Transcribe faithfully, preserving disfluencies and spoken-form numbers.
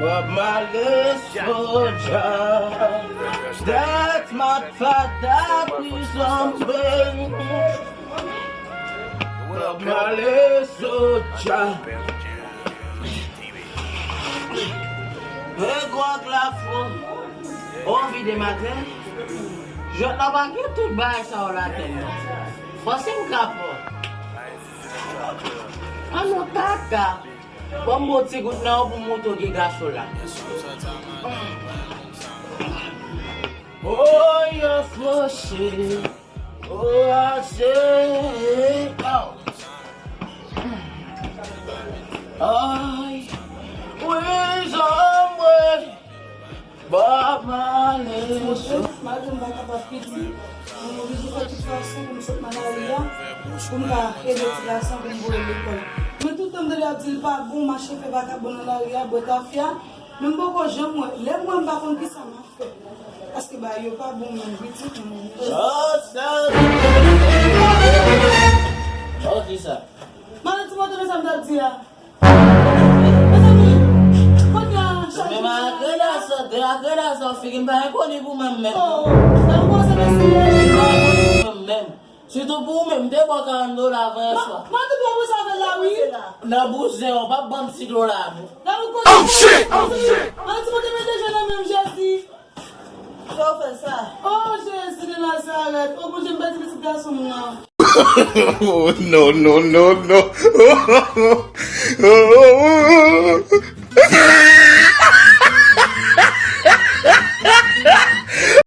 Bob Marley soldier, that's my father, please don't bring. Bob Marley soldier. E gwòg la fò. Ou anvi de maten? Jwèt la pa gen tout bagay sa yo ladann non. Panse m ka pran. An nou kaka. Ban m bon ti gout nan ou pou m montre w gen gason la. Oh, yo fòse. Oh, ase. Oh. Ay. Wi, zanmi. Bob Marley. Malgre m pa kapab piti, mwen oblije fè tout fason pou m sot nan lari a, pou m ka ede ti gason pou m voye l lekòl. Men tout tan m tande y ap di l pa bon, mache fè vakabon nan lari a, bwè tafya, men m poko janm wè. Lè m wè m pa konn kisa m ap fè. Paske bagay yo pa bon menm, pitit mwen. Oh, sa. Oh, kisa? Malè ti mwen tande sa m t ap di a. Mezanmi, kounye a, chak Men jounen, malgre la sante, malgre la sante, figi m pa renkoni pou mwen menm. Oh, nan kòmanse mesye. Figi m pa renkoni pou mwen menm. Sitou pou ou menm, m te ba w karant dola avan yè swa. Mwen te ba w sa avè l la, wi. Nan bouzen, w p ap ban m ti dola, non. Nan ou kote. Oh, shit! Oh, shit! Mwen te mete je nan menm Jezi. Sa w fè sa? Oh, Jezi de Nazarèt. Oh, Bondye, m pèdi pitit gason m nan. Oh, no, no, no, no.